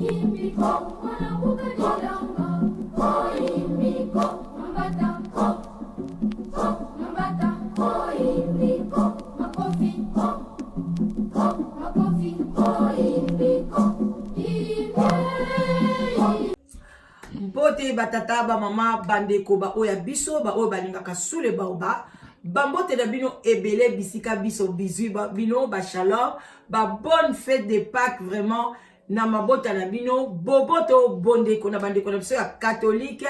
Mbote batata bamama bandeko baoyo ya biso baoyo balingaka sule baoba bambote na bino ebele bisika biso bizwi bino ba shalom ba bonne fête de Pâques vraiment na mabota na bino boboto bondeko na bandeko na biso ya catholique.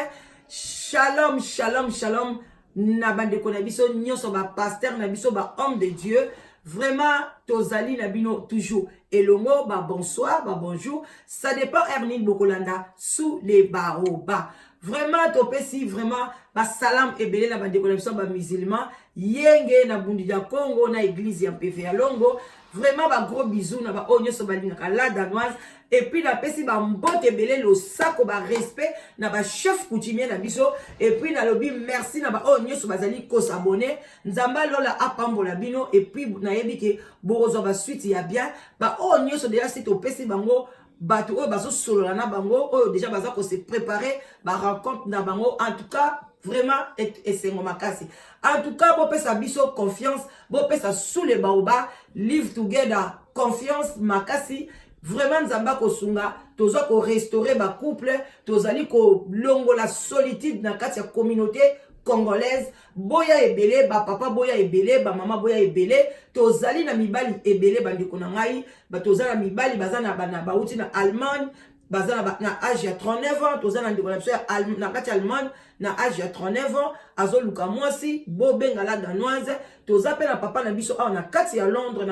Shalom, shalom, shalom na bandeko na biso nyonso, bapasteur na biso, bahomme de Dieu. Vraiment tozali na bino toujours elongo. Ba bonsoir, ba bonjour, ça dépend heure nini bokolanda sous les baobabs. Vraiment topesi vraiment basalam ebele na bandeko na biso bamusulman yenge na bundi ya Congo na église ya Mpeve ya Longo. Vraiment bagros bisous na baoyo nyonso balingaka La Danoise. Et puis napesi bambote ebele, losako, barespect na bachef coutumier na biso. Et puis nalobi merci na baoyo nyonso bazali kos'abonner. Nzambe alola apambola bino. Et puis nayebi ke bokozwa basuite ya bien. Baoyo nyonso deja si topesi bango, bato oyo bazosolola na bango, oyo déjà baza kose préparer barencontre na bango, en tout cas vraiment esengo makasi. En tout cas bopesa biso confiance, bopesa sous le baobab live together confiance makasi. Vraiment Nzambe akosunga. Toza korestaurer bacouple, tozali kolongola solitude na kati ya communauté congolaise. Boya ebele, bapapa boya ebele, bamama boya ebele. Tozali na mibali ebele, bandeko na ngai. Toza na mibali baza na bauti na Allemagne, baza na age ya 39 ans. Toza na ndeko na biso na kati ya Allemagne na age ya 39 ans, azoluka mwasi. Bobenga La Danoise. Toza mpe na papa na biso awa na kati ya Londres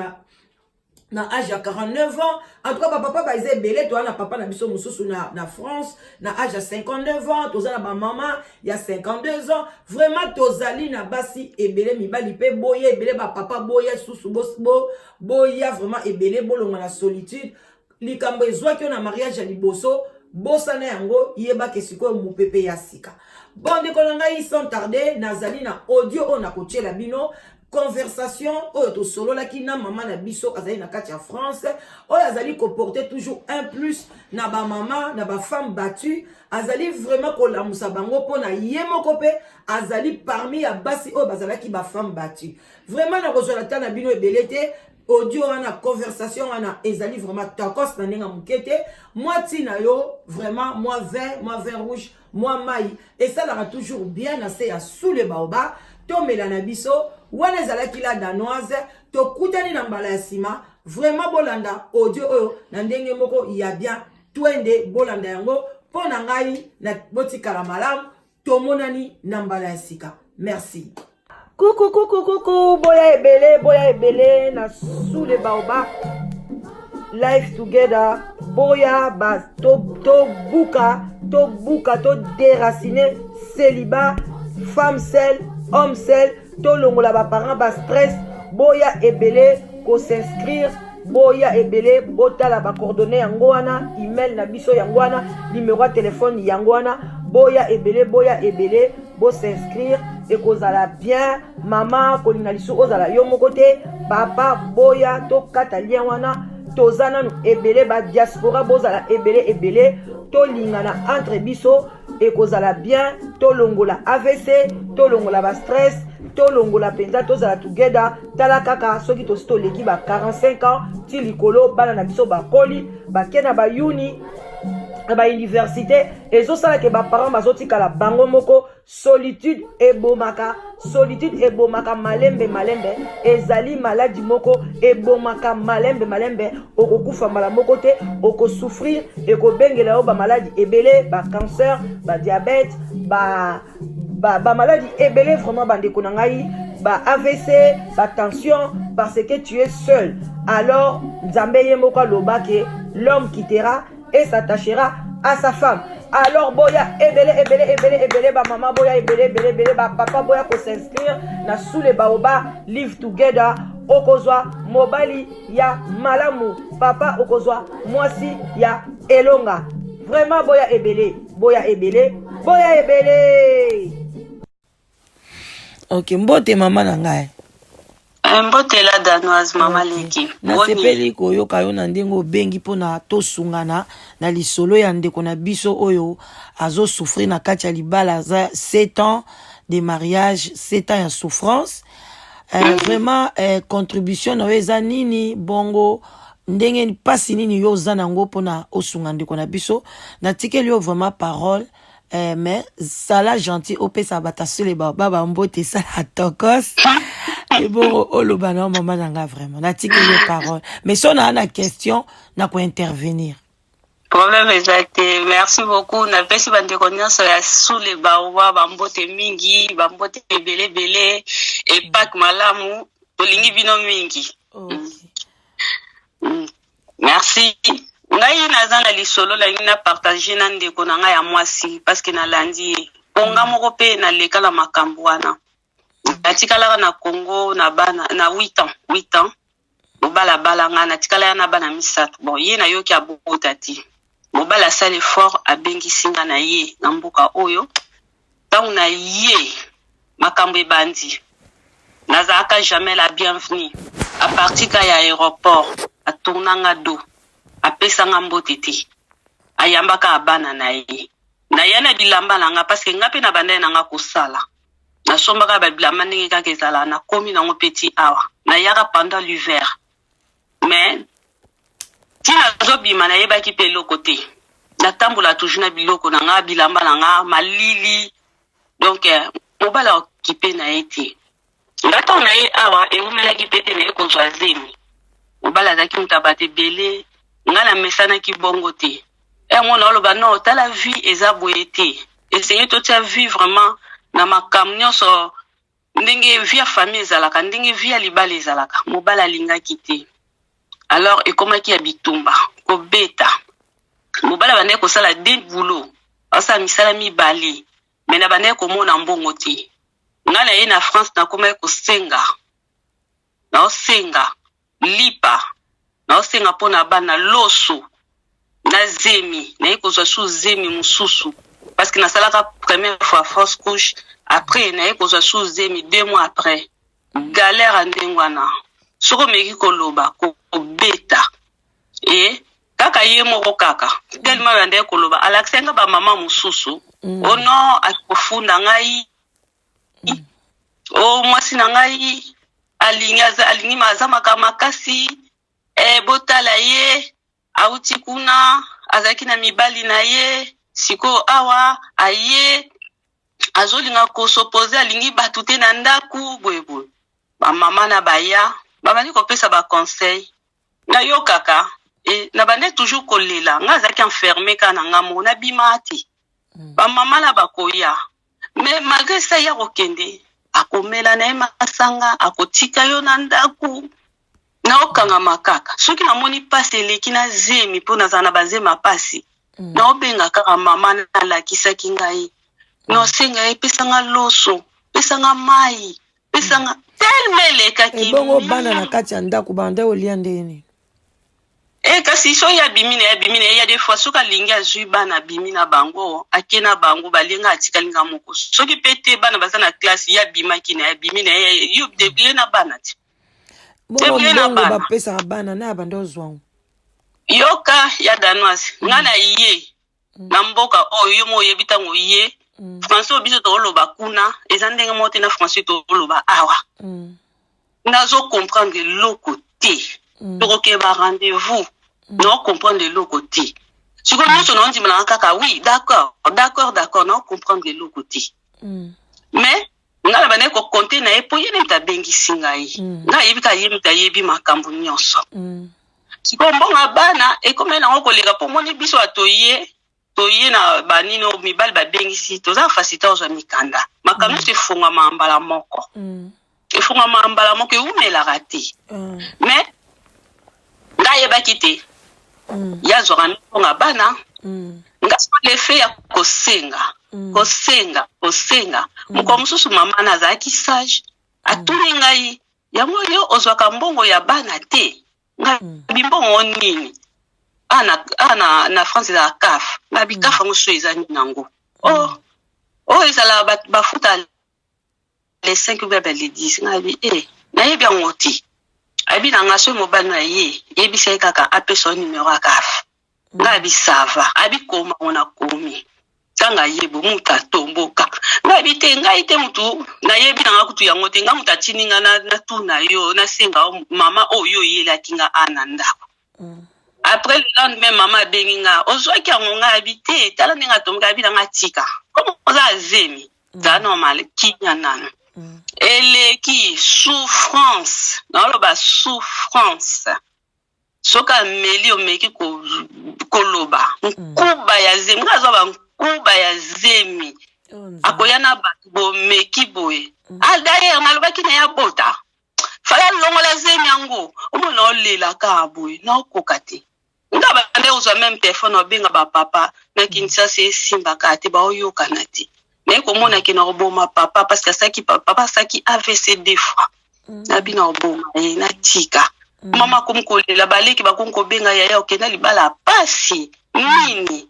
na age ya 49 ans. En tout cas bapapa baza ebele. Toza na papa na biso mosusu na France na age ya 59 ans. Toza na bamama ya 52 ans. Vraiment tozali na basi ebele, mibali mpe boya ebele, bapapa boya susu, boya vraiment ebele. Bolonga na solitude. Likambo ezwaki yo na mariage ya liboso, bosana yango. Yebake sikoyo mopepe ya sika. Bon, ndeko na ngai, sans tarder, nazali na audio oyo nakotiela bino, conversation oyo tosololaki na mama na biso azali na kati ya France, oyo azali koporter toujours un plus na bamama, na bafemme battue. Azali vraiment kolamusa bango mpona ye moko mpe azali parmi ya basi oyo bazalaki bafemme battue. Vraiment nakozwa na ta na bino ebele te. Audio wana, conversation wana ezali vraiment tokos na ndenge ya moke te. Mwa ntina yo vraiment, mwa vin, mwa vin rouge, mwa mai esalaka toujours bien na se ya sous le baobab. Tomela na biso. Wana ezalaki La Danoise. Tokutani na mbala ya nsima. Vraiment bolanda audio oyo na ndenge moko ya bien. Twende, bolanda yango mpo na ngai na botikala malamu. Tomonani na mbala ya sika. Merci. Kuku kuku kuku, boya ebele, boya ebele na sous le baobab life together. Boya ba tobuka, to tobuka, to déraciner célibat, femme seule, homme seul. Tolongola baparent bastress. Boya ebele kos'inscrire, boya ebele. Botala bacoordonnées yango wana, email na biso yango wana, numéro ya telefone yango wana. Boya ebele, boya ebele, bos'inscrire, ekozala bien. Mama kolinga lisusu ozala yo moko te. Papa boya, tokata lien wana. Toza nanu ebele, badiaspora bozala ebele ebele. Tolingana entre biso, ekozala bien. Tolongola AVC, tolongola bastress, tolongola mpenza, tozala together. Tala kaka soki tosi toleki ba 45 ans ti likolo, bana na biso bakoli, bake na bayuni, na bauniversité, ezosalaka baparent bazotikala bango moko. Solitude ebomaka, solitude ebomaka malembe malembe. Ezali maladi moko ebomaka malembe malembe. Okokufa mbala moko te, okosouffrir, ekobengela yo bamaladi ebele, bacancer, badiabète, ba bamaladi ba ebele. Vraiment bandeko na ngai, ba AVC, batension, parce que tu es seul. Alors Nzambe ye moko aloba ke l'homme quittera et s'attachera à sa femme. Alors boya ebele ebele ebele ebele, bamama boya ebele ebele ebele, bapapa boya kos'inscrire na sous le baobab live together. Okozwa mobali ya malamu, papa okozwa mwasi ya elonga. Vraiment boya ebele, boya ebele, boya ebele. Ok, mbote mama na ngai. Mbote la Danoise, mama Okay. leki. Nasepeli koyoka yo na ndenge obengi mpona tosungana na lisolo ya ndeko na biso oyo azosouffrir na kati ya libala. Aza 7 ans de mariage, 7 ans ya souffrance. Vraiment, contribution na yo eza nini? Bongo ndenge mpasi nini yo oza nango mpona osunga ndeko na biso? Natikeli yo vraiment parole, mais sala gentil, opesa bato asule baba mbote, esala tokos. Ebongo oloba na yo, mama na nga. Vraiment, natikeli yo parole, mais so naa na question na kointervenir. Problème eza te, merci beaucoup. Napesi bandeko nyonso ya Sule Baoba bambote mingi, bambote ebele ebele. Epake malamu, tolingi bino mingi. Merci. Ngai naza na lisolo nalingi na partage na ndeko na ngai ya mwasi, parce que nalandi ye mpo nga moko mpe naleka na makambo wana. Natikalaka na Congo na bana na 8 ans, 8 ans. Mobali abala nga, natikala ya na bana misato. Bon, ye nayoki abota te. Mobali asali effort, abengisi nga na ye na mboka oyo. Ntango na ye makambo ebandi, nazalaka jamais la bienvenue. À partir ka ya aéroport, atournanga dos, apesanga mbote te, ayambaka bana na ye. Naya na bilamba na nga, parce que nga mpe na bandai na nga kosala, nasombaka babilamba ndenge kaka ezala. Nakomi nango mpe ti awa, nayaka pendant l'hiver, mais ntina nazobima nayebaki mpe eloko te. Natambola toujours na biloko na nga, bilamba na nga, malili. Donc mobali aokipe na ye te. Nga ntango na ye awa, ewumelaki mpe te, naye kozwa zemi. Mobali azalaki moto ya bato ebele, nga namesanaki bongo te. Mona oloba non, tala, vie eza boye te. Esengeli totia vie vraiment na makambo nyonso, ndenge vie ya famille ezalaka, ndenge vie ya libala ezalaka. Mobali alingaki te. Alors ekomaki ya bitumba, kobeta. Mobali abandaki kosala deux boulot, asala misala mibale, mais na bandaki komona mbongo te. Ngai na ye na France, nakomaki kosenga, naosenga lipa, naosenga mpo na bana loso na zemi. Naye kozwa su zemi mosusu, parce que nasalaka première fois fausse couche. Après naye kozwa su zemi 2 mois après. Galère ya ndenge wana, soki omeki koloba, kobeta. E kaka ye moko kaka tellement bandeki koloba, alakisa nga bamama mosusu. O non, akofunda ngai. O mwasi na ngai alingi alingi aza makambo makasi. Botala ye, auti kuna, azalaki na mibali na ye, sikoyo awa aye azolinga kos'opposer, alingi bato te na ndako, boyeboye. Bamama na baya babandi kopesa baconseil, nayokaka e nabandi toujours kolela. Nga azalaki enfermé kaka na nga moko, nabima te. Bamama na bakoya, mais malgré ça ya kokende, akomela na ye masanga, akotika yo na ndako, naokangama kaka. Soki namoni mpasi eleki na zemi, mpo nazala na bazemi ya mpasi, naobenga kaka mama nalakisaki ngai, naosenga ye: pesanga loso, pesanga mai, pesanga. Telema elekaki. Ebongo bana na kati ya ndako banda olia ndeni? Kasi soki abimi na ye, abimi na ye. Ya des fois soki alingi, azwi bana, abimi na bango, ake na bango, balinga, atikali nga moko. Soki mpe te, bana baza na classe, ye abimaki na ye, abimi na ye, yo débrouille na bana te. Bongo mbongo bapesaka bana na ya banda ozwango? Yoka ya Danoise, nga na ye na mboka oyo, yo mo oyebi, ntango ye français oyo biso tooloba kuna eza ndenge moko te na français tooloba awa. Nazocomprendre eloko te. Tokokeba rendez-vous, naocomprendre eloko te. Sikoyo nyonso naondimelanga kaka: oui, d'accord, d'accord, d'accord. Naocomprendre eloko te. Mais ngai na bandaki kocompter na ye, mpo ye nde moto abengisi ngai. Ngai ayebi kaka ye moto ayebi makambo nyonso. Sikoyo mbongo ya bana ekomi nango koleka, mpo moni biso bato ye toye na banini oyo mibali babengisi, toza na facilité ozwa mikanda, makambo nyonso efungwama mbala moko. Efungwama mbala moko, ewumelaka te. Mais ngai ayebaki te. Ye azwaka mbongo ya bana. Nga so lefe ya kosenga, kosenga, kosenga. Mokolo mosusu mama na azalaki sage, atuni ngai: yango yo ozwaka mbongo ya bana te? Ngai bimbongo nini? Awa na France ezala CAF. Nga bi CAF yango so eza nini yango? Oh, oyo ezala bafuta les 5 ou bien le 10. Ngai bi e Nayebi yango te. Ayebi na nga soki mobali na ye, yebisa ye kaka apesa yo numero ya kaf. Nga abi ça va. Abi koma ngo na komi. Tanga ye bo mutu atomboka. Nga abi te ngai te mutu nayebi na nga kutu yango te. Nga mutu atindi nga na, na tuna yo, nasenga yo mama oyo oyelaki nga a na ndako. Après le lendemain mama abengi nga, ozwaki yango? Nga abi te, tala ndenge atomboka, abi na nga tika. Comme oza azemi, za normal, kimia nanu. Eleki souffrance, naoloba souffrance. Soki ameli omeki koloba nkuba ya zemi, nga azwa bankuba ya zemi. Oh, akoya na bato bomeki boye. Ah, d'ailleurs nalobaki na ye abota, fala alongola zemi yango. Omona olela kaka boye, naokoka te. Nga bande kozwa même téléphone, obenga bapapa na Kinshasa, esimbaka te, baoyokana te. Naye komona ke na koboma papa, parce que asalaki, papa asalaki AVC deux fois. Nabi na koboma ye, natika. Mama akomi kolela, baleki bakomi kobenga yaya, okenda libala pasi nini?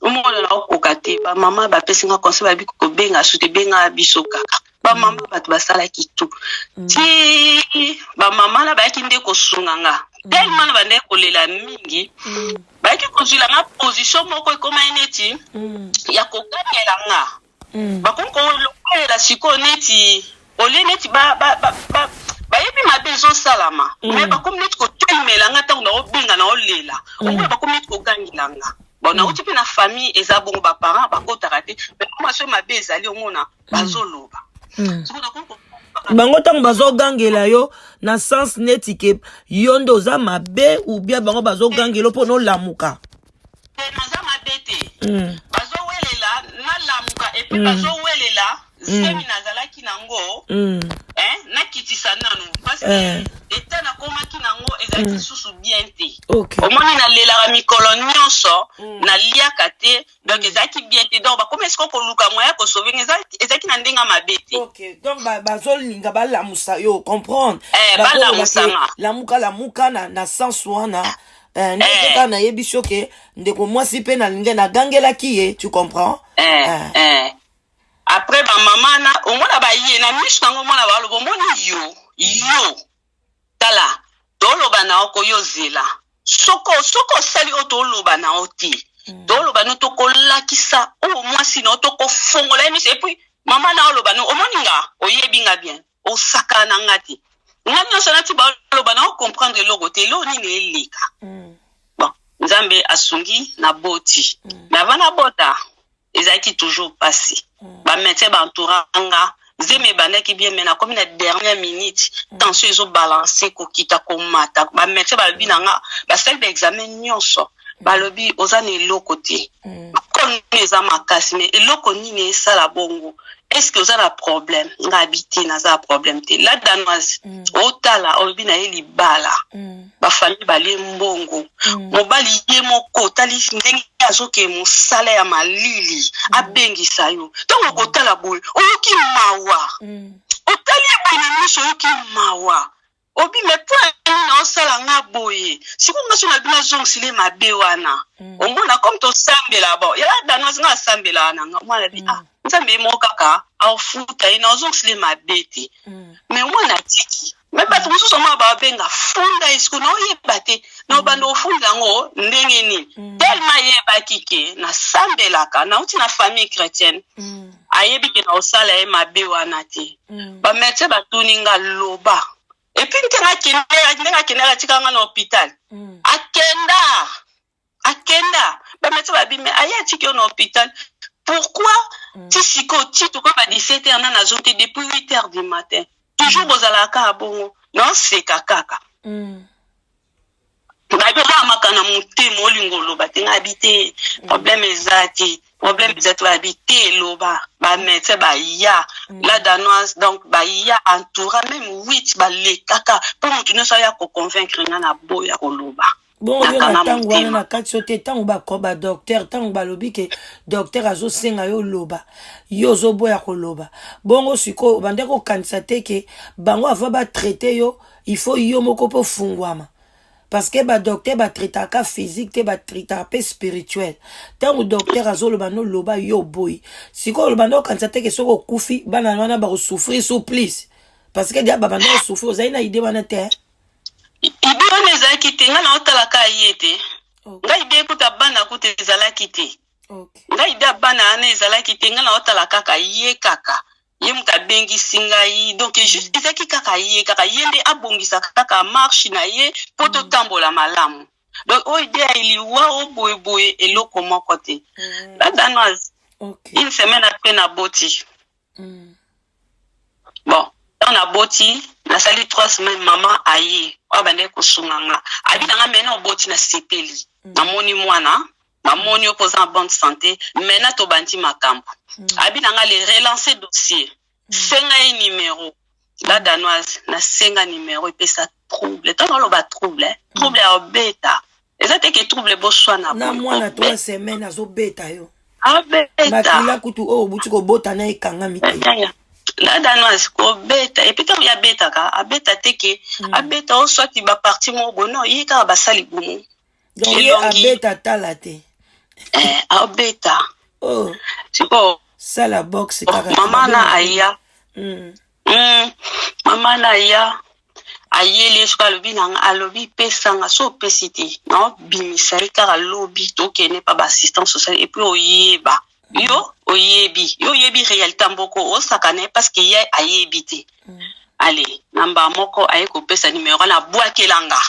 Omona naokoka te. Bamama bapesi nga conseil, babi kobenga su te, benga biso kaka bamama. Bato basalaki tu ti bamama na bayaki nde kosunga nga, tellement na bandeki kolela mingi. Bayaki kozwila nga position moko, ekomai neti ya kokangela nga. Bakomi kolokolela sikoyo neti olie neti bayebi mabe ezosalama. Me bakomi neti kotelemela nga ntango naobenga, naolela. Omona bakomi neti kogangela nga. Bon, nauti mpe na famille eza bongo, baparent bakotaka te. Me moma soki mabe ezali, omona bazoloba. Sikoyo nakomi Bango ntango bazogangela yo na sens neti ke yo nde oza mabe, ou bien bango bazogangela yo mpo nolamuka? Te, naza mabe te. Bazowelela nalamuka, et puis bazowelela zemi nazalaki nango. Eh, nakitisa nanu parce que eta nakomaki nango ezalaki lisusu bien te. Omoni, nalelaka mikolo nyonso, naliaka te, donc ezalaki bien te. Donc bakomi esika koluka moya kosauver nga. Ezalaki na ndenge ya mabe te. Ok, donc bazolinga balamusa yo, comprendre? Eh, Bazoloba balamusa ke nga. Lamuka, lamuka na sens wana. Eh, ndenge kaka nayebi so ke ndeko mwasi mpe nalinge nagangelaki ye, tu comprends? Eh, Eh. eh. Après bamama na omona baye na miso nango, omona baloba, omoni yo, yo tala, toloba na yo koyozela. Soko osali oyo toloba na yo te, toloba no, tokolakisa oyo mwasi na yo, tokofongola ye miso. Et puis mama na oloba no, omoni nga, oyebi nga bien, osakana na nga te. Nga nyonso nati baloba na ocomprendre eloko te, eloko nini eleka. Bon, Nzambe asungi, naboti. Mais avant nabota ezalaki toujours pasi. Bamédecin baentoura nga, zemi ebandaki bien, mais nakomi na dernière minute, tension ezobalance, kokita komata. Bamédecin balobi na nga, basali baexamen nyonso, balobi oza na eloko te. Kono eza makasi, mais eloko nini esala bongo? Est ce que oza na problème? Nga abi te, naza na problème te. La Danoise, otala olobi na ye libala, bafamille balie mbongo. Mobali ye moko otali ndenge azokende mosala ya malili, abengisa yo. Ntango okotala boye, oyoki mawa. Otali ye boye na miso, oyoki mawa. Obi me mpo nini osala nga boye? Sikoyo nga so na bino azongisile mabe wana. Omona comme tosambela, bon, yala Danoise, nga asambela na nga mwana bi. Ah, Nzambe ye moko kaka aofuta ye, na ozongisile mabe te. Me mwana atiki me bato mosusu omona babenga funda ye. Sikoyo naoyeba te na obanda ofunda yango ndenge nini. Tellement ayebaki ke nasambelaka, nauti na famille chrétienne. Ayebi ke na osala ye mabe wana te. Bamédecin batuni nga, loba. Et puis ndenge akende, ndenge akendaka, atika nga na hôpital. Akenda, akenda, bamédecin babi me aye atiki yo na hôpital pourquoi? Ti sikoyo, ti tokoyeba 17 heures, nana azo te. Depuis 8 heures du matin toujours bozalaka kaka bongo, naoseka kaka. Babi olamaka na motema, olinga oloba te. Ngai abi te, problème eza te, problème eza te. Babi te, eloba. Bamédecin baya, la Danoise, donc baya entoura même 8, balekaka mpo motu nyonso aya koconvaincre nga na boya koloba. Bongo yo na Nakanga ntango wana motema. Na kati yo te, ntango badocteur, ntango balobi ke docteur azosenga yo loba, yo ozoboya koloba bongo, sikoyo obande kokanisa te ke bango avant batraite yo, il faut yo moko mpo fungwama? Parce que badocteur batraitaka physique te, batraitaka mpe spirituel. Ntango docteur azoloba no loba, yo oboyi, sikoyo olobanda kokanisa te ke soki okufi, bana wana bakosouffrir surplus? Parce que dia babanda osouffrir, ozali na idée wana te? Idée wana ezalaki te. Ngai naotalaka ye te. Ngai idée kuta bana kuta ezalaki te. Ngai idée ya bana wana ezalaki te. Ngai naotala kaka ye, kaka ye moto abengisi ngai. Donc juste ezalaki kaka ye, kaka ye nde abongisa kaka marche na ye mpo totambola malamu. Donc oyo idée ya liwa o boyeboye, eloko moko te. La Danoise, une semaine après naboti. Bon, ntango naboti, nasali 3 semaines, mama aye oyo abandaki kosunga nga, abi na nga: "Mena oboti, nasepeli, namoni mwana, namoni yo mpo oza na bonne santé, maintenant tobandi makambo." Abi na nga le relancer dossier, senga ye numéro. La Danoise, nasenga numéro, epesa trouble. Ntango oloba trouble, trouble ya obeta eza te ke trouble boswana. Na mwana 3 semaines azobeta yo? Abeta. Makila kutu oyo obuti kobota na ekangami te. La Danoise, kobeta, et puis ntango ye abetaka, abeta te ke abeta o swati baparti moko boye. Non, ye kaka basali bumu. Donc ye abeta tala te. Eh, abeta. Oh. Sikoyo sala boxe kaka. Mama na aya. Mama na aya, ayeli ye. Soki alobi nanga, alobi: "Pesanga, so opesi te, naobimisa ye kaka lobi, tokende pa baassistance sociale. Et puis oyeba, yo oyebi, yo oyebi réalité mboko osaka na ye, parce que ye ayebi te." Ale namba moko aye kopesa numero wana, abwakelanga.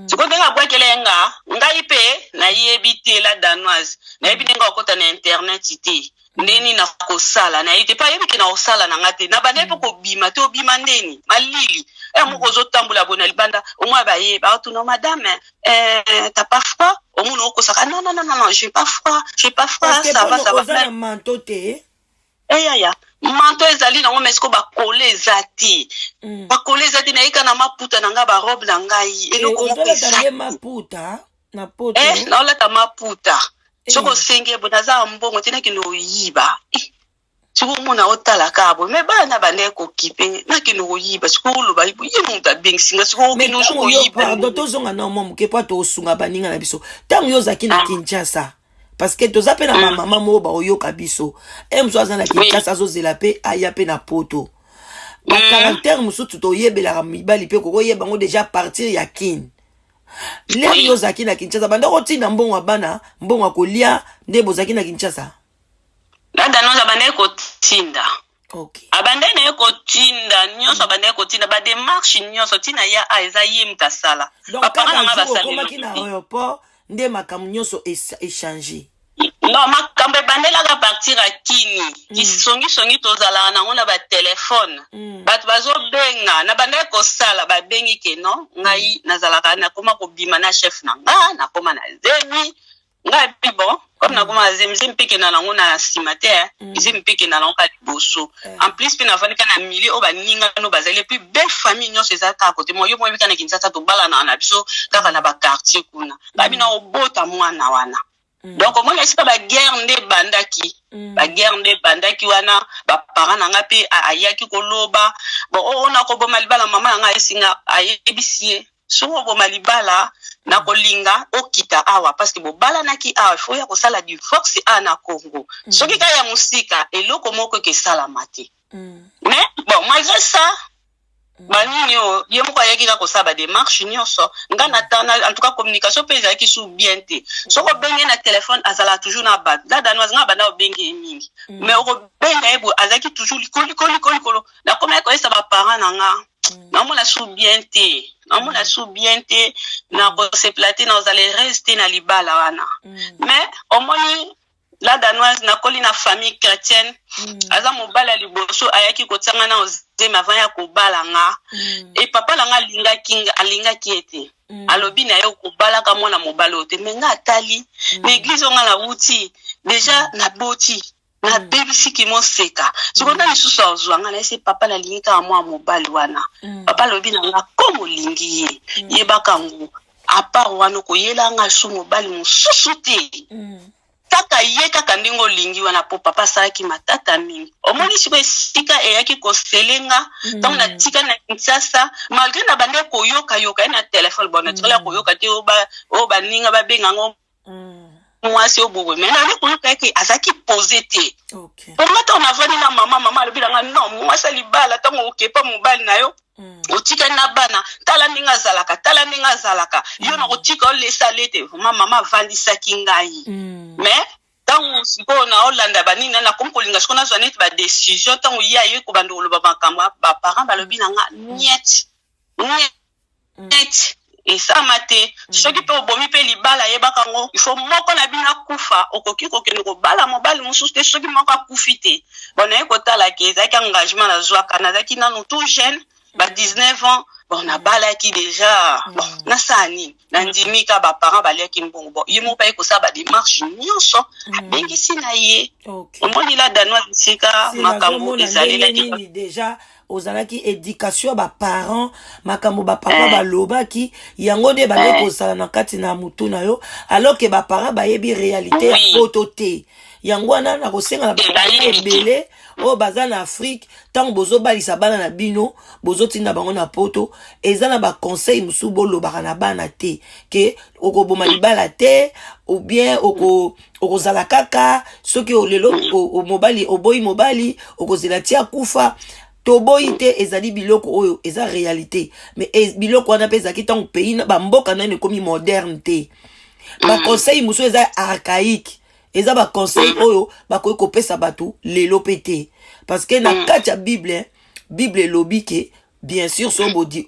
Sikoyo ndenge abwakela ye nga, ngai mpe nayebi te. La Danoise, nayebi ndenge akota na internet te, ndeni nakosala nayebi te, mpo ayebi ke na kosala na nga te. Na bandai mpo kobima te, obima ndeni malili e moko, ozotambola boye na libanda, omoi baye baotuna: "Madame, t'as pas froid?" Omona okosaka: "Non, non, non, non, j'ai pas froid, j'ai pas froid, ça va, ça va." Oza na manteau te? Eyaya, manteau ezali nango, mais siko bakole eza te. Bakole eza te. Nayeka na maputa na ngai, barobe na ngai, eloko moko eza maputa na poto? Eh, naolata maputa. Soki osengi boye, naza ya mbongo te, nakende oyiba. Soki omona otala kaka boye, me bana bandeki kokipe, nakende koyiba. Soki oloba ye moto abengisi nga, soki okende oso koyiba. Pardon, tozonga na mwa moke mpo tosunga baninga na biso. Ntango yo ozalaki na Kinshasa, parce que toza mpe na bamama moko baoyoka biso, e mosusu aza na Kinshasa, azozela mpe aya mpe na poto, bacaractère mosusu toyebelaka mibali mpe kokoyeba yango déjà partir ya Kine. Lere yo ozalaki na Kinshasa, banda kotinda mbongo ya bana, mbongo ya kolia, nde bozalaki na Kinshasa? La Danoise, abandaki kotinda. Abandaki na ye kotinda nyonso, abandaki kotinda badémarche nyonso. Ntina ya a eza ye moto asala. Donc kaka jour okomaki na aéroport nde makambo nyonso échange? Non, makambo ebandelaka partir ya Kini. Kisongisongi tozalaka nango na batelefone, bato bazobenga na bandaki kosala, babengi ke non, ngai nazalaka, nakoma kobima na chef na nga, nakoma na zemi. Ngai mpe bon, comme nakoma na zemi, zemi mpe kenda nango na nsima te, zemi mpe kenda nango ka liboso. En plus mpe navandi kaka na milieu oyo baningano bazali, et puis belle famille nyonso eza kaka kote mo yo moyebi kaka na Kinshasa, tobalanaka na biso kaka na baquartier kuna. Babi na obota mwana wana. Donc omoni esika baguerre nde ebandaki. Baguerre nde ebandaki wana. Baparent na nga mpe ayaki koloba: "Bon, oyo nakoboma libala." Mama na nga ayesinga, ayebisi ye: "Soki oboma libala, nakolinga okita awa, parce que bobalanaki awa, faut ya kosala divorce awa na Congo. Soki kaka ya mosika, eloko moko ekesalama te." Mais bon, malgré ça, banini oyo, ye moko ayaki kaka kosala badémarche nyonso. Nga na en tout cas communication mpe ezalaki su bien te. Soki obenge na telefone, azalaka toujours na bato. La Danoise, nga banda obenge ye mingi, mais okobenga ye boye, azalaki toujours likolo, likolo, likolo, likolo. Nakomaki koyesa baparent na nga: "Naomona su bien te, naomona su bien te, nakosepela te, nakozala heureuse te na libala wana." Mais omoni, la Danoise, nakoli na famille chrétienne. Aza mobali ya liboso ayaki kotianga na ozemi avant ya kobala nga. E papa na nga alingaki, alingaki ye te. Alobi na ye: "Kobalaka mwana mobali oyo te." Me nga atali na église oyo nga nawuti déjà, naboti, nabebisiki moseka. Sikoyo nda lisusu azwa nga, nayesi papa: "Nalingi kaka mwana mobali wana." Papa alobi na nga: "Komo olingi ye, yebaka ngo à part wana okoyela nga su mobali mosusu te, kaka ye, kaka ndenge olingi wana." Po papa asalaki matata mingi. Omoni sikoyo esika eyaki koselenga ntango natika na Kinshasa, malgré na bande koyokayoka ye na telefone, bon, natikala koyoka te oyo baninga babenga ngo. Mwasi oyo boye, mais nali koyoka eke azalaki pose te. Ok. Po nga, ntango navandi na mama, mama alobi na nga: non, mwasi ya libala, ntango okepa mobali na yo, otikali na bana, tala ndenge azalaka, tala ndenge azalaka yo, na kotika olesa ale te. Vraiment, mama avandisaki ngai. Mais ntango sikoyo naolanda banini, nakomi kolinga sikoyo nazwa neti badécision. Ntango ye aye kobanda koloba makambo, baparent balobi na nga: niet, niet, esama te. Soki mpe obomi mpe libala, yebaka yango, ifo moko na bino akufa. Okoki kokende kobala mobali mosusu te soki moko akufi te. Bon, naye kotalaki, ezalaki engagement nazwaka, nazalaki nanu tout jeune, ba 19 ans. Bon, nabalaki déjà. Bon, nasala nini? Nandimi ka baparent baliaki mbongo. Bon, ye moko mpe aye kosala badémarche nyonso, abengisi na ye. Omoni, la Danoise, esika Si makambo nazomona ndenge ezalelaki. Nini déjà ozalaki éducation ya baparent, makambo bapapa balobaki, yango nde bande kozala na kati na mutu na yo, alors que baparent bayebi réalité ya poto te. Yango wana nakosenga na Te, baparent bayebi te. ebele oyo baza na Afrique, ntango bozobalisa bana na bino, bozotinda bango na poto, eza na baconseil mosusu bolobaka na bana te ke okoboma libala te, ou bien okozala kaka soki lelo mobali oboyi, mobali okozela ti akufa. Toboyi te, ezali biloko oyo eza réalité, mais biloko wana mpe ezalaki ntango pays na bamboka nano ekomi moderne te. Baconseil mosusu eza archaïque, eza baconseil oyo bakoki kopesa bato lelo mpe te, parce que na kati ya Bible, Bible elobi ke bien sûr so bodi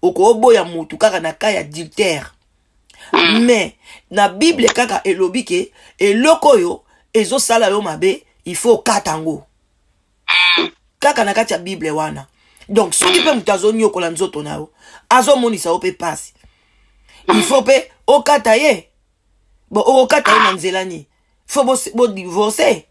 okoboya motu kaka na cas ya adultère. Mais na Bible kaka elobi ke eloko oyo ezosala yo mabe, il faut okata yango, kaka na kati ya Bible wana. Donc soki mpe moto azonyokola nzoto na yo, azomonisa yo mpe pasi, il faut mpe okata ye. Bon, okokata ye na nzela nini? Faut bodivorce.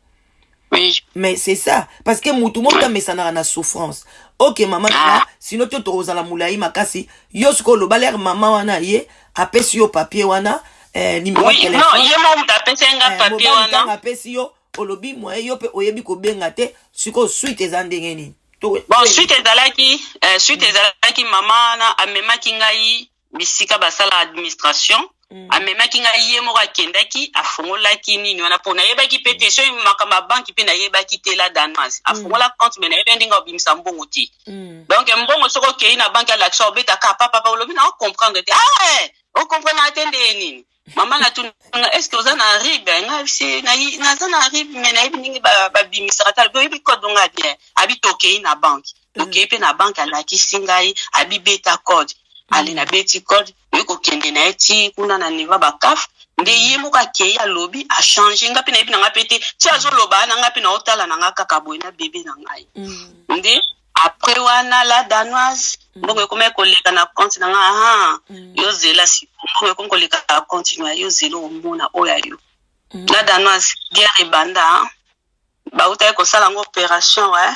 Mais c'est ça, parce que mutu moko amesanaka na souffrance. Ok, mama nanga, sino te tokozala molai makasi. Yo sikoyo oloba lere mama wana ye apesi yo papier wana, numéro Oui, non, ye moko moto apesi nga eh, papier mobali ntango wana. Apesi yo, olobi moye yo mpe oyebi kobenga te. Sikoyo suite eza ndenge nini? Bon, suite ezalaki mama wana amemaki ngai bisika basala administration. Amemaki ngai ye moko, akendaki, afungolaki nini wana, mpo nayebaki mpe te soki makambo ya banki mpe nayebaki te, la Danoise. Afungola compte, mais nayebi ndenge obimisa mbongo te. Donc mbongo, soki okei na banki, alakisa, obetaka papapa, olobi na ocomprendre te. Ah, eh, ocomprendre te ndenge nini? Mama natunga: est ce que oza na RIB? Ngai se naza na RIB, mais nayebi ndenge babimisaka te. Alobi: oyebi code nga bien. Abi tokei na banke, tokei mpe na banke, alakisi ngai, abi beta code. Ale, nabeti code, oye kokende na ye ti kuna na niveau bacaf. Nde ye moko akei, alobi achange. Nga mpe nayebi na nga mpe te ti azoloba na nga mpe naotala na nga kaka boye na bebe na ngai. Nde après wana, la Danoise, mbongo ekomi koleka na compte na nga. Aha, yo zela sikoyo, mbongo ekomi koleka na compte na yo, zela omona oyo ya yo. La Danoise, guerre ebanda, hein? Bautaki kosala yango opération, eh?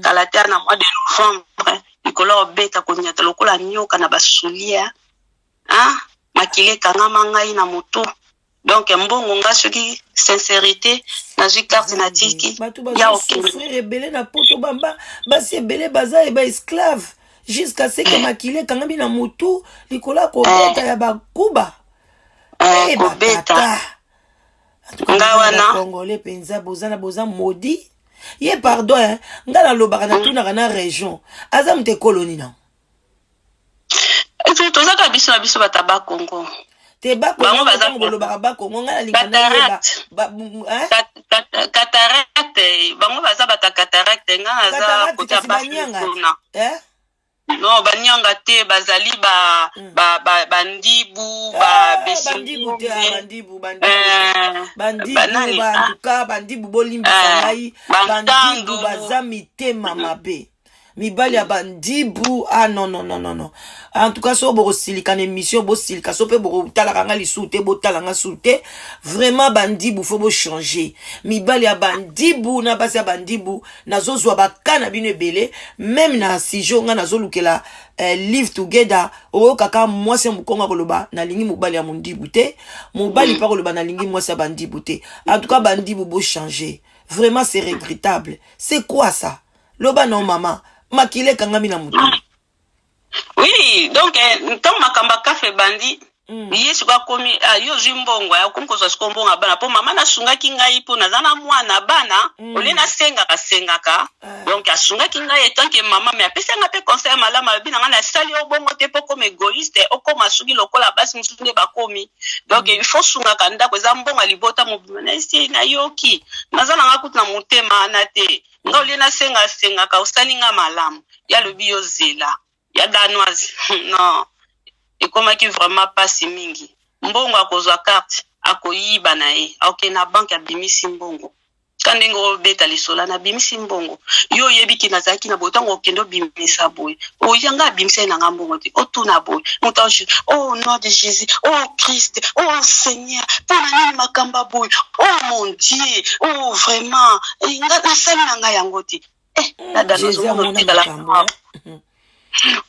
Kala te, na mois de novembre, likolo ya obeta koniata lokola nyoka na basoulier, ah, makili ekangama ngai na motu. Donc mbongo nga, soki sincérité, nazwi carte, natiki. Bato Ya okende. Bazosouffrir ebele na poto, bamba basi ebele baza baesclave jusqu'à ce que makili ekangami na motu likolo ya kobeta ya bakuba. Eh, Eh, kobeta. batata. Nga wana. Congolais mpenza, boza na boza maudit ye. Pardon, hein. Nga nalobaka, natunaka na région aza moto ekoloni na Tozaka biso na biso bato ya Bakongo. Te, Bango Bakongo. baza Ntango bolobaka Bakongo, ngai nalinga nayeba Cataracte. Hein? Cataracte, bango baza bato ya cataracte, nga naza Cataracte, kota kasi banyanga kuna. Eh? Non, banyanga te, bazali ba bandibu ba Ah, bandibu te, ah, Besingunde. Bandibu, bandibu, Eh, bandibu. Banani? Ba, en tout cas bandibu, bolimbisa Eh, ngai, bandibu Bantandu. baza mitema mabe, mibali ya bandibu. Ah non, non, non, non, non. En tout cas, so bokosilika na émission, bosilika, so mpe bokotalaka nga lisusu te, botala nga susu te. Vraiment, bandibu, faut bochanger. Mibali ya bandibu na basi ya bandibu, nazozwa baka na bino ebele. Même na sujet nga nazolukela live together, oyokaka mwasi ya mokongo akoloba: nalingi mobali ya mondibu te. Mobali mpe akoloba: nalingi mwasi ya bandibu te. En tout cas, bandibu, bochanger. Vraiment, c'est regrettable. C'est quoi ça? Loba na mama, makili ekangami na motu. Oui, donc ntango makambo ya CAF ebandi. Ye sikoyo akomi, ah, yo ozwi mbongo, akomi kozwa sikoyo mbongo ya bana, mpo mama nasungaki ngai mpo naza na mwana bana, olie nasengaka sengaka. Donc asungaki ngai en tant que mama, mais apesi nga mpe conseil ya malamu. Alobi na ngai: "Nasali yo bongo te mpo okoma égoïste, okoma soki lokola basi mosusu nde bakomi. Donc il faut sungaka ndako, eza mbongo ya libota mobima." Na esi nayoki, naza na nga kutu na motema wana te. Nga olie nasenga asengaka, osali nga malamu. Ye alobi: "Yo zela." Ya Danoise, non, ekomaki vraiment mpasi mingi. Mbongo akozwa carte, akoyiba na ye, akokende na banque, abimisi mbongo. Ka ndenge obeta lisolo, nabimisi mbongo, yo oyebi ke nazalaki na boye. Ntango okende obimisa boye, oyanga abimisa ye nanga mbongo te. Otuna boye moto: "Oh nom de Jésus, oh Christ, oh Seigneur, mpona nini makambo ya boye? Oh mon Dieu, oh vraiment, eh, nga nasali na ngai yango te." Eh, Jésus amona makambo.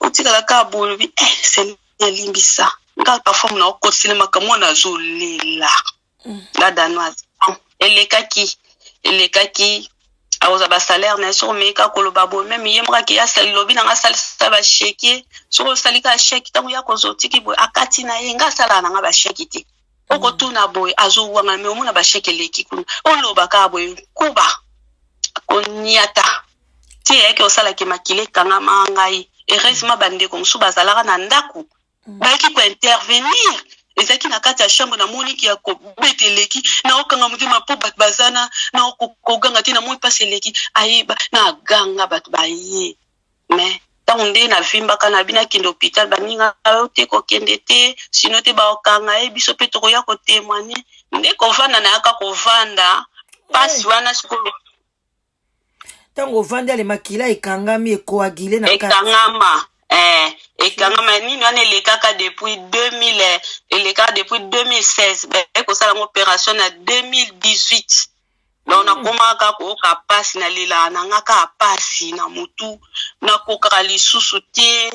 Otikala kaka boye, olobi: "Eh Seigneur, limbisa nga." Parfois mona okotisela makambo wana, azolela. La Danoise, elekaki, elekaki, akozwa basalaire na ye. Soki omeki kaka koloba boye, même ye moko akeya, asali, lobi nanga asalisa bachèque. Soki osali kaka chèque, ntango ya kozwa, otiki boye, akati na ye. Nga asalaka nanga bachèque te. Okotuna boye, azowanga me omona bachèque eleki kuna. Oloba kaka boye, nkuba koniata ti eyaki osalaki makili ekangama ngai. Heureusement, bandeko mosusu bazalaka na ndako, bayaki kointervenir. Ezalaki na kati ya chambre, namoniki ya kobeta eleki, naokanga motema mpo bato baza na koganga te. Namoni mpasi eleki, ayeba naganga, bato baye. Mais ntango nde navimbaka na bino, akende hôpital, baninga yo te, kokende te, sino te baokanga ye, biso mpe tokoya kotémoigner. Nde kovanda, nayaka kovanda mpasi wana sikoyo. Ntango ovandi, ale makila ekangami, ekoagile na kati. Ekangama, ekangama. Nini wana elekaka depuis 2000, elekaka depuis 2016. Baye kosala yango opération na 2018. Donc nakomaka koyoka mpasi, nalelaka na nga kaka mpasi na motu, nakokaka lisusu te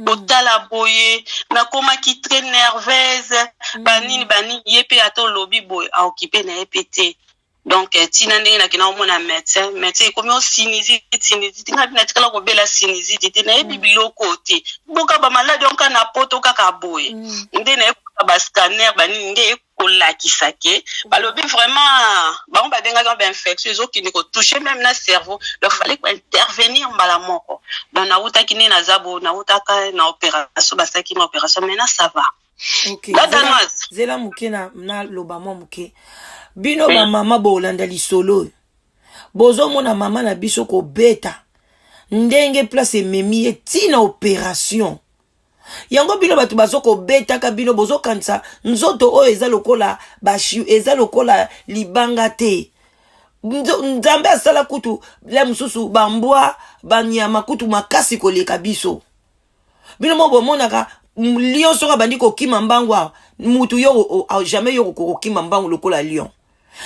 kotala boye, nakomaki très nerveuse, banini banini. Ye mpe ata olobi boye, aokipe na ye mpe te. Donc ntina ndenge nakenda komona médecin, médecin ekomi o sinusite, sinusite. Ngai natikala kobela sinusite te, nayebi biloko te, boka bamaladi onka na poto kaka boye. Nde nayekuta bascanner, banini, nde ekolakisa ke balobi vraiment bango babengaki bainfection ezokende kotoucher même na cerveau, donc fallait kointervenir mbala moko. Donc nawutaki nde naza bo, nawutaka na opération, basalaki na opération. Maintenant ça va. Ok. La Danoise. Zela moke, naloba mwa moke. Bino bamama bolanda lisolo oyo, bozomona mama na biso kobeta ndenge place ememi ye ntina opération yango. Bino bato bazokobetaka bino, bozokanisa nzoto oyo eza lokola bashi, eza lokola libanga te. Nzambe asala kutu la mosusu bambwa, banyama kutu makasi koleka biso. Bino mo bomonaka lion soki abandi kokima mbangu awa, mutu yo jamais yo kokokima mbangu lokola lion.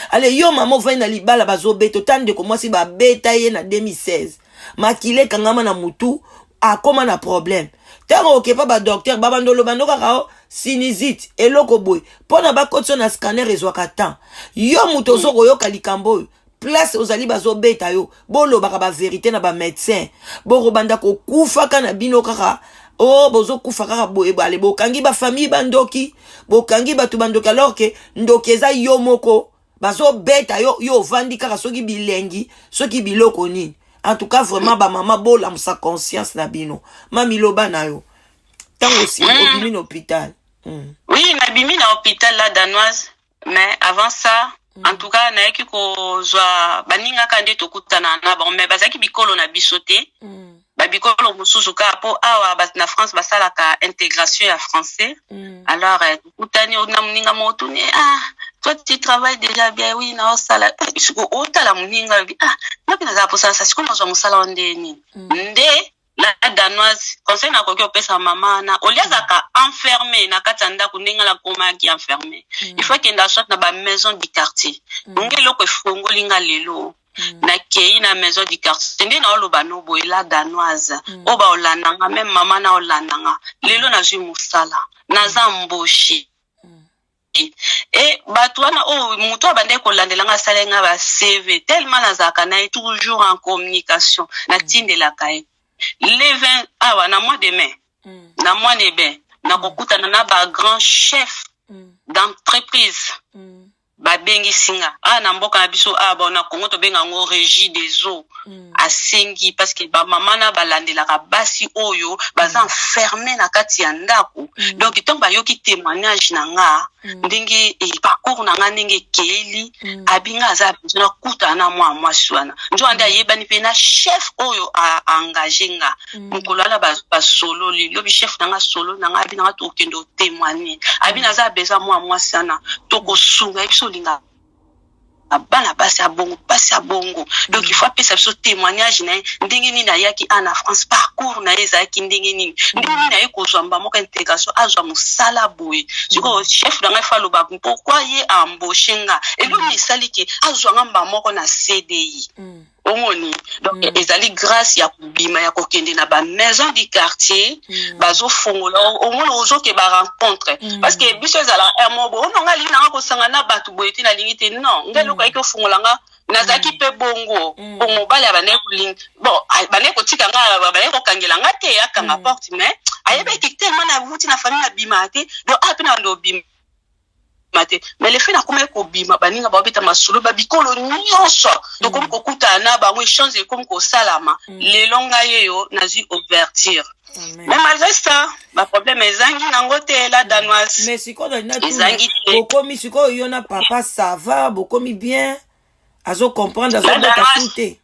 Ale yo mama ovandi na libala, bazobeta ota ndeko mwasi, babeta ye na 2016, makila ekangama na mutu, akóma na problème. Ntango okepa badocteur, babanda oloba ndo kaka o sinusite, eloko boye, mpo na bakotisa na scanner ezwaka temps. Yo moto ozo koyoka likambo oyo, place ozali bazobeta yo, bolobaka bavérité na bamédecin. Bokobanda kokufaka na bino kaka o bozokufa kaka boye. Ale bokangi bafamille bandoki, bokangi bato bandoki, alors ke ndoki eza yo moko. Bazobeta yo, yo ovandi kaka, soki bilengi, soki biloko nini. En tout cas, vraiment, bamama, bolamusa conscience na bino. Mami, loba na yo, ntango obimi na hôpital. Oui, nabimi na hôpital, La Danoise. Mais avant ça, en tout cas, nayaki kozwa baningaka nde tokutana na bango, mais bazalaki bikolo na biso te, babikolo mosusu kaka, mpo awa na France basalaka intégration ya français. Alors tokutani na moninga moko, tuni: "Ah, toi tu travailles déjà bien?" "Oui, naosala." Siko otala moninga, alobi: "Ah, nga mpe nazala mposala sa." Sikoyo nazwa mosala wa nde nini? Nde La Danoise, conseil nakoki opesa mama wana: olia azalaka enfermé na kati ya ndako ndenge nakomaki enfermé, il faut akenda soit na bamaison du quartier. Bongo eloko efongoli nga lelo, nakei na maison du quartier. Nde naoloba no boye, La Danoise, oyo baolandanga, même mama na olandanga lelo, nazwi mosala, naza embauché. E bato wana oyo moto abandaki kolandela nga, asali nga ba CV, tellement nazalaka na ye toujours en communication, natindelaka ye. Le 20 awa na mois de mai, na mois de mai, Nakokutana na ba grand chef d'entreprise. Babengisi nga awa na mboka na biso awa, bon, na Congo tobenga yango Régie des eaux. Asengi parce que bamama na balandelaka basi oyo baza enfermé na kati ya ndako. Donc ntango bayoki témoignage na nga, ndenge parcours na nga ndenge ekeyeli, abinga aza besoin nakutana na mwa mwasi wana. Nzo nde ayebani mpe na chef oyo aengage nga. Mokolo wana basololi, lobi chef na nga solo na nga, abi na nga tokende otémoigne, abi naza besoin mwa mwasi wana, tokosunga ye. Biso olinga bana basi ya bongo, basi ya bongo. Donc il faut apesa biso témoignage na ye, ndenge nini ayaki a na France, parcours na ye ezalaki ndenge nini, ndenge nini aye kozwa mba moko intégration, azwa mosala boye. Sikoyo chef na ngai faut aloba pourquoi ye aembauche nga, eloni esali ke azwa nga mba moko na CDI. Omoni, donc ezali grâce ya kobima, ya kokende na bamaison du quartier. Bazofongola, omoni, ozoke barencontre parce que biso ezalaka un mot boye ono nga alingi nanga kosanga na bato boye te, nalingi te. Non, ngai eloko ayaki ofongola nga, nazalaki mpe bongo. Po mobali abandaki kolingi, bon, abandaki kotika nga, abandaki kokangela nga te, akanga porte, mais ayebaki tellement nawuti na famille nabimaka te. Donc awa mpe na bando obima te, mais le fait nakomaki kobima, baninga babeta masolo, babikolo nyonso tokomi kokutana na bango, échange ekomi kosalama. Lelo ngai eyo nazwi ouverture. Mais malgré ça, baproblème ezangi nango te, la Danoise. Mais sikoyo ezangi te. Bokomi sikoyo, yo na papa, ça va? Bokomi bien? Azocomprendre, azobeta su te?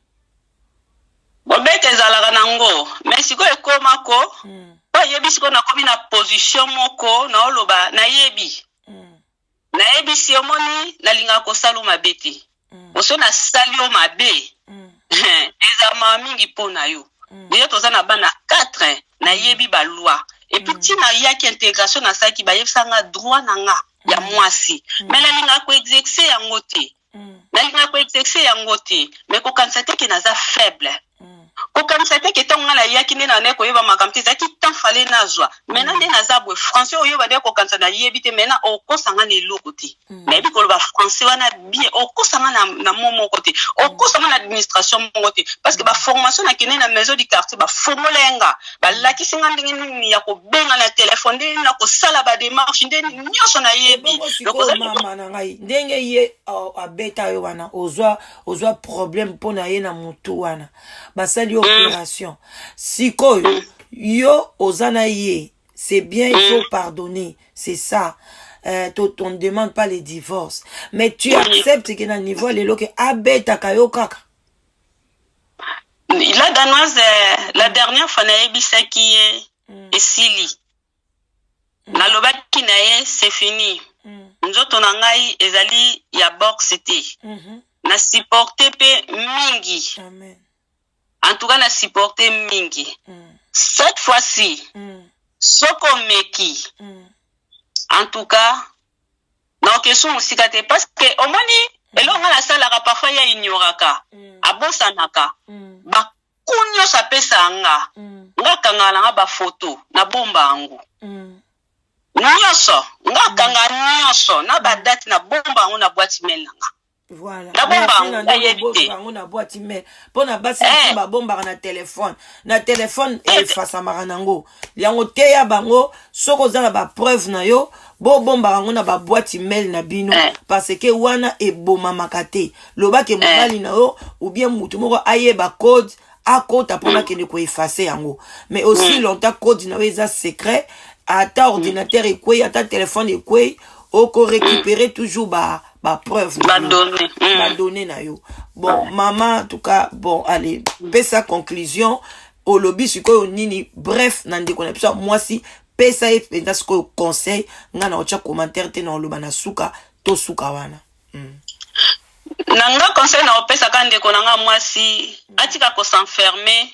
Bobeta ezalaka nango, mais sikoyo ekomako po ayebi sikoyo nakomi na position moko, naoloba nayebi. Nayebisi, omoni, nalingaka kosala yo mabe te. Oso nasali yo mabe, eza mawa mingi mpo na yo. Deja toza na bana 4, nayebi baloi. Et puis ntina yaki intégration nasalaki, bayebisanga droit na nga ya mwasi, mais nalingaka koexerce yango te. Nalingaka koexerce yango te, mais kokanisa te ke naza faible. Kokanisa te ke ntango ngai nayaki nde na koyeba makambo te, ezalaki temps fale nazwa. Maintenant nde naza boye, français oyo bande kokanisa nayebi te, maintenant okosanga na eloko te. Nayebi koloba français wana bien, okosanga na mo moko te, okosanga na administration moko te, parce que baformation nakende na maison du quartier, bafongola ye nga, balakisi nga ndenge nini ya kobenga na telefone, ndenge nini na kosala badémarche, ndenge nini nyonso nayebi. Ebongo sikoyo, mama na ngai, ndenge ye abeta yo wana, ozwa problème mpo na ye na motu wana, basali opération. Sikoyo yo oza na ye, c'est bien, il faut pardonner, c'est ça. On ne demande pas les divorces, mais tu acceptes que na niveau lelo ke abetaka yo kaka? La Danoise, la dernière fois nayebisaki ye esili. Nalobaki na ye c'est fini. Nzoto na ngai ezali ya boxe te. Na supporte mpe mingi. Amen. En tout cas na supporte mingi. Cette fois-ci, soki omeki, en tout cas naokesu mosika te, parce que omoni, eloko ngai nasalaka, parfois ye ignoraka, abosanaka. Baku nyonso apesa nga, nga akangaka nanga bafoto, nabomba yango nyonso. Nga akanga nyonso na badate, nabomba yango na boîte mail na nga. Voilà. Nabomba Merci. yango, Na ndenge nayebi te. obomba yango na boîte mail, mpo na basi mosusu babombaka na telefone. Na telefone efasamaka nango yango. Teya bango, soki oza na bapreuve na yo, bobombaka yango na baboîte mail na bino, parce que wana ebomamaka te. Lobake mobali na yo ou bien mutu moko ayeba code, akota mpona akende koeffacer yango. Mais aussi longtemps code na yo eza secret, ata ordinateur ekwei, ata telefone ekwei, okorécupérer toujours ba bapreuve na yo. Badonnées. Badonnées na yo. Bon, mama, en tout cas, bon, allez, pesa conclusion. Olobi sikoyo nini, bref, na ndeko na biso ya mwasi? Pesa ye mpenza sikoyo conseil. Nga na otya commentaire te, na oloba na suka, tosuka wana. Na nga conseil na opesaka ndeko na nga mwasi, atika kos'enfermer.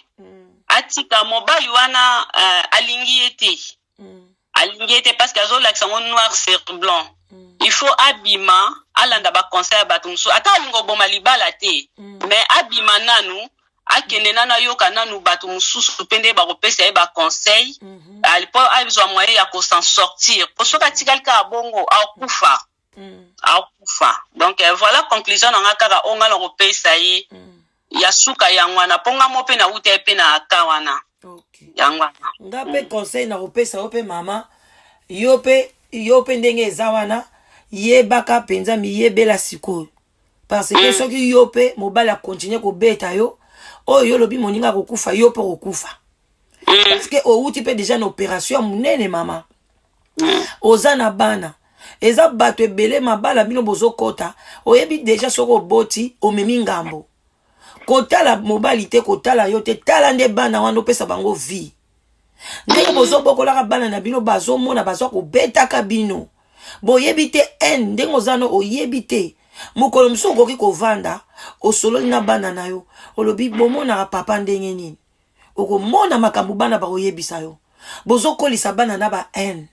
Atika mobali wana, alingi ye te. Alingi ye te parce que azolakisa yango noir sur blanc. Il faut abima, alanda baconseil ya bato mosusu. Ata alingi oboma libala te, mais abima nanu, akende nanu, ayoka nanu bato mosusu mpe nde bakopesa ye baconseil po azwa moyen ya kos'en sortir. Po soki atikali kaka bongo, akufa. Akufa. Donc voilà conclusion na nga kaka oyo nga na kopesa ye ya suka, yango wana, mpo nga mo mpe nauta ye mpe na aka wana. Yango wana. Nga mpe conseil na kopesa yo mpe, mama. Yo mpe, yo mpe ndenge eza wana, yebaka mpenza, miyebela sikoyo, parce que soki yo mpe mobali akontinue kobeta yo, oyo yo olobi moninga akokufa, yo mpe okokufa, parce que owuti mpe déjà na opération ya monene. Mama, oza na bana, eza bato ebele. Mabala bino bozokɔta, oyebi déjà soki oboti, omemi ngambo. Kotala mobali te, kotala yo te, tala nde bana wana, opesa bango vie. Ndenge bozobokolaka bana na bino, bazomona bazwa kobetaka bino, boyebi te haine. Ndenge oza no, oyebi te, mokolo mosusu okoki kovanda, osololi na bana na yo, olobi: "Bomonaka papa ndenge nini?" Okomona makambo bana bakoyebisa yo. Bozokolisa bana na ba haine.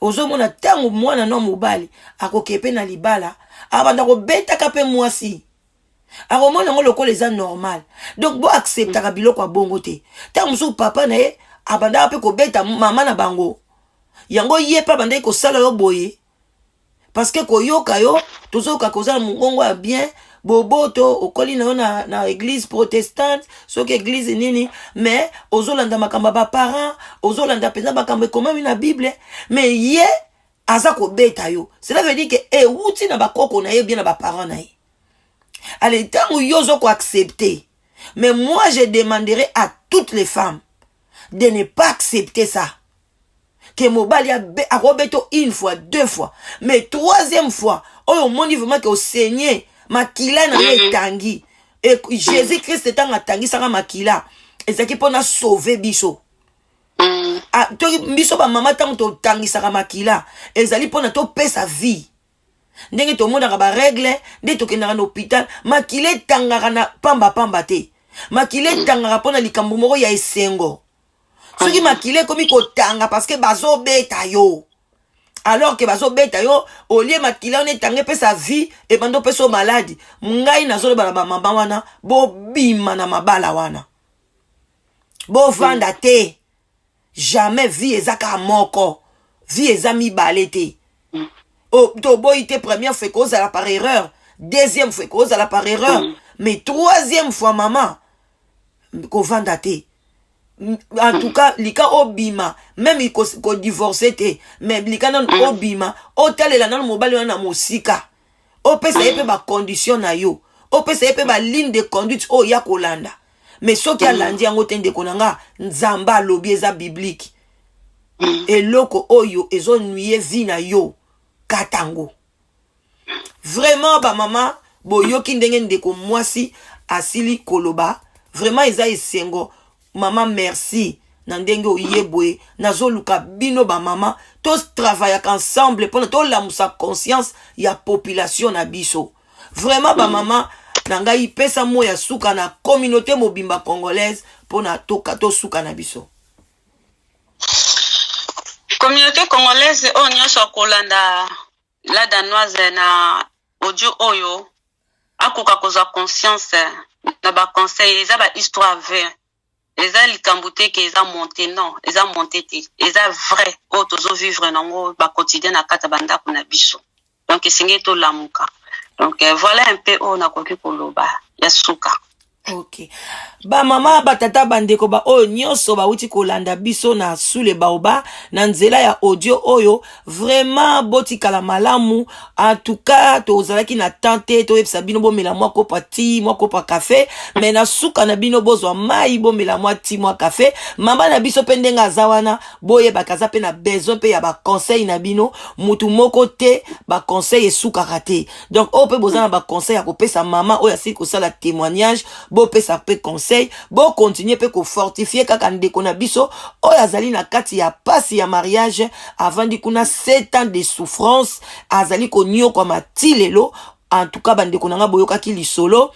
Ozomona ntango mwana no mobali akoke mpe na libala, abanda kobetaka mpe mwasi, akomona yango lokola eza normal. Donc boacceptaka biloko ya bongo te. Ntango mosusu papa na ye abandaka mpe kobeta mama na bango, yango ye mpe abandaki kosala yo boye, parce que koyoka yo, tozoyoka koza na mongongo ya bien, boboto, okoli na yo na église protestante, soki église nini, mais ozolanda makambo ya baparent, ozolanda mpenza makambo ekomami na Bible. Mais ye aza kobeta yo, cela veut dire que ewuti na bakoko na ye, bien na baparent na ye. Ale, ntango yo ozo koaccepter, mais moi je demanderai à toutes les femmes de ne pas accepter ça, que mobali akobeta une fois, deux fois, mais troisième fois oyo omoni vraiment que osenye makila na yo etangi. E Jésus Christ, ntango atangisaka makila, ezalaki mpona sauver biso. Ah, biso bamama, ntango totangisaka makila, ezali mpona topesa vie. Ndenge tomonaka barègles, nde tokendaka na hôpital, makila etangaka na pambapamba te. Makila etangaka mpona likambo moko ya esengo. Soki makila ekomi kotanga parce que bazobeta yo, alors que bazobeta yo, olie makila wana etanga epesa vie, ebanda opesa yo maladie. Ngai nazoloba na bamama wana: bobima na mabala wana, bovanda te, jamais. Vie eza kaka moko, vie eza mibale te. Toboyi te, première fois ekozala par erreur, deuxième fois ekozala par erreur, mais troisième fois, mama, kovanda te. En tout cas, lika obima, même kodivorce te, mais lika nanu obima, otalela nanu mobali wana na mosika, opesa ye mpe bacondition na yo, opesa ye mpe baligne de conduite oyo ya kolanda. Mais soki alandi yango te, ndeko na nga, Nzambe alobi, eza biblique, eloko oyo ezonuire vie na yo, katango. Vraiment, bamama, boyoki ndenge ndeko mwasi asili koloba. Vraiment eza esengo. Mama, merci na ndenge oye boye. Nazoluka bino bamama, totravaillaka ensemble mpona tolamusa conscience ya population na biso. Vraiment, bamama na ngai, pesa mo ya suka na communauté mobimba congolaise mpona tosuka na biso. Communauté congolaise oyo nyonso akolanda La Danoise na audio oyo, akoka kozwa conscience na baconseil. Eza bahistoire vraie, eza likambo te que eza monté. Non, eza monté te, eza vrai oyo tozovivre nango baquotidien na kati ya bandako na biso. Donc esengeli tolamuka. Donc voilà un peu oyo nakoki koloba ya suka. Ok, bamama, batata, bandeko, baoyo nyonso bauti kolanda biso na Sous le Baobab na nzela ya audio oyo, vraiment botikala malamu. En tout cas, tozalaki na temps te toyebisa bino bomela mwa kopa ti, mwa kopa kafe, mais na suka na bino bozwa mai, bomela mwa ti, mwa kafe. Mama na biso mpe ndenge aza wana, boyebaka aza mpe na besoin mpe ya baconseil na bino. Mutu moko te, baconseil esukaka te. Donc oyo mpe boza na baconseil ya kopesa mama oyo asili kosala témoignage, bopesa mpe conseil. Bokontinue mpe kofortifie kaka ndeko na biso oyo azali na kati ya pasi ya mariage, avandi kuna 7 ans de souffrance, azali koniokwama ti lelo. En tout cas, bandeko na nga, boyokaki lisolo.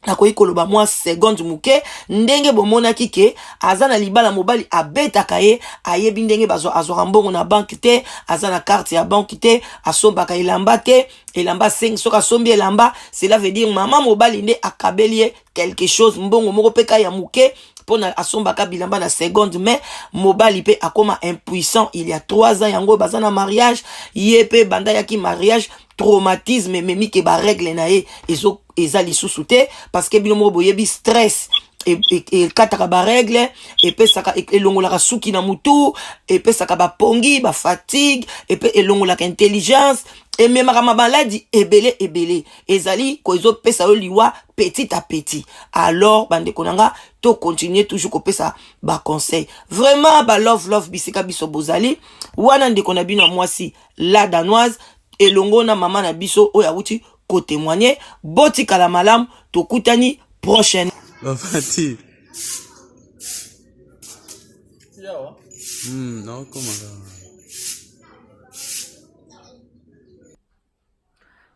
Nakoki koloba mwa seconde moke. Ndenge bomonaki que aza na libala, mobali abetaka ye, ayebi ndenge azwaka mbongo na banque te, aza na carte ya banque te, asombaka elamba te. Elamba asengi, soki asombi elamba, cela veut dire mama mobali nde akabeli ye quelque chose, mbongo moko mpe ka ya moke, mpona asombaka bilamba na seconde. Mais mobali mpe akóma impuissant il y a 3 ans yango baza na mariage. Ye mpe banda yaki mariage, traumatisme ememi que barègles na ye eza lisusu te, parce que bino moko boyebi stress. Ekataka e, e barègle, epesaka, elongolaka suki na mutu, epesaka bapongi, bafatigue, epe elongolaka intelligence, ememaka mamaladi ebele ebele, ezali ko ezopesa yo liwa petit à petit. Alors bandeko na nga, tocontinue toujours kopesa baconseil. Vraiment ba love love bisika biso bozali wana. Ndeko na bino ya mwasi la Danoise elongo na mama na biso oyo awuti kotémoigner. Botikala malamu, tokutani prochaine. Bafati. Naokoma kaka.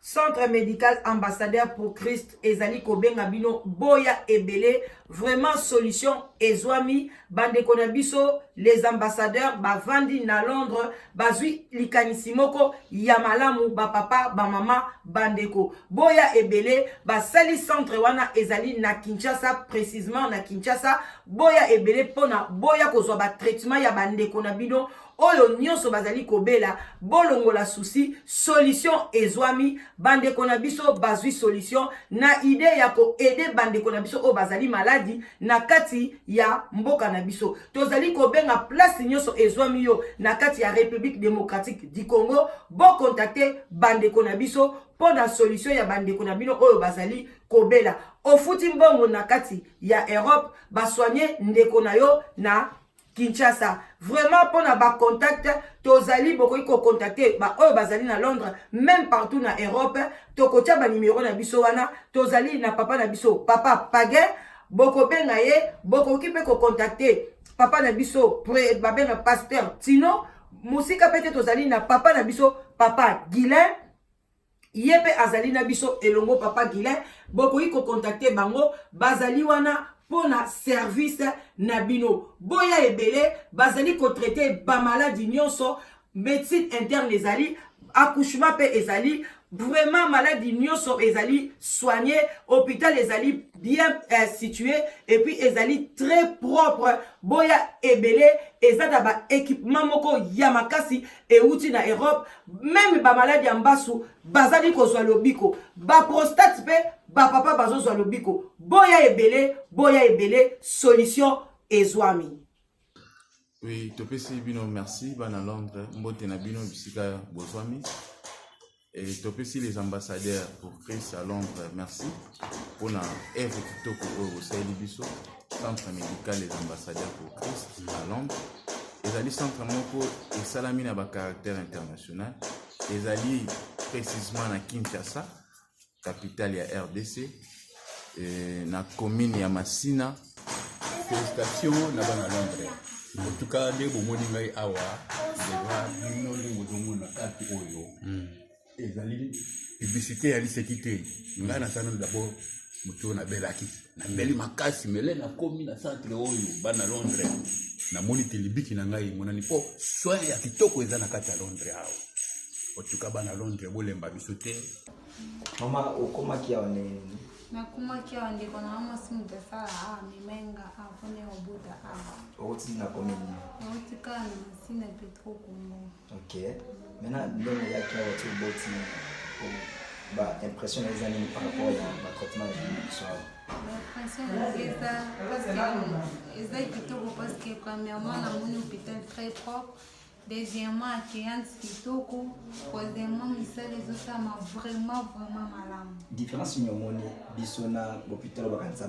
Centre médical Ambassadeur pour Christ ezali kobenga bino, boya ebele. Vraiment solution ezwami. Bandeko na biso les ambassadeurs bavandi na Londres, bazwi likanisi moko ya malamu. Bapapa, bamama, bandeko, boya ebele. Basali centre wana ezali na Kinshasa, précisement na Kinshasa. Boya ebele mpona boya kozwa batraitement ya bandeko na bino oyo nyonso bazali kobela. Bolongola souci, solution ezwami. Bandeko na biso bazwi solution na idée ya koaider bandeko na biso oyo bazali maladi na kati ya mboka na biso. Tozali kobenga place nyonso ezwami yo na kati ya République démocratique du Congo, bocontacter bandeko na biso mpo na solution ya bandeko na bino oyo bazali kobela. Ofuti mbongo na kati ya Europe, basoigne ndeko na yo na Kinshasa. Vraiment, mpona bacontact tozali, bokoki kocontacter baoyo bazali na Londres, même partout na Europe. Tokotia banimero na biso wana. Tozali na papa na biso, papa Paguin, bokobenga ye. Bokoki mpe kocontacter papa na biso, babenga pasteur Tino. Mosika mpe te, tozali na papa na biso, papa Guilin, ye mpe azali na biso elongo. Papa Guilin, bokoki kocontacter bango, bazali wana mpona service na bino. Boya ebele, bazali kotraiter bamaladi nyonso. Médecine interne ezali, accouchement mpe ezali, vraiment maladie nyonso ezali soigné. Hôpital ezali bien situé et puis ezali très propre. Boya ebele, eza na baéquipement moko ya makasi euti na Europe. Même bamaladi ya mbasu bazali kozwa lobiko, baprostate mpe bapapa bazozwa lobiko. Boya ebele, boya ebele, solution ezwami. Oui, topesi bino merci, bana Londres, mbote na bino bisika bozwami. Et topesi les ambassadeurs pour Christ à Londres merci mpona œuvre kitoko oyo bosaleli biso. Centre médical Les Ambassadeurs pour Christ à Londres ezali centre moko esalami na bacaractère international. Ezali précisement na Kinshasa, capitale ya RDC, na commune ya Masina. Félicitation na bana Londres. En tout cas, nde bomoni ngai awa deja, bino ndenge bozomona karte oyo, ezali publicité ya liseki te. Ngai nasala nano d'abord motu oyo nabelaki, nabeli makasi, mele nakomi na centre oyo bana Londres, namoni te libiki na ngai emonani, mpo soin ya kitoko eza na kati ya Londres awa. En tout cas, bana Londres, bolemba biso te. Mama, okomaki awa ndenge nini? Nakomaki awa, ndeko na mwasi moto asala awa amemenga awa mpona ya kobota awa. Okoti na commune nini? Nauti kaka na Masina, Petro Congo. Ok, maintenant ndenge oyaki awa ti oboti, baimpression na eza nini par rapport ya batraitement ya biso awa? Baimpression eza parce que eza kitoko, parce que premièrement namoni hôpital très propre, deuxièmement accueillante kitoko, troisièmement misala ezosalama vraiment vraiment malamu. Différence nini omoni biso na hôpital bakanisa?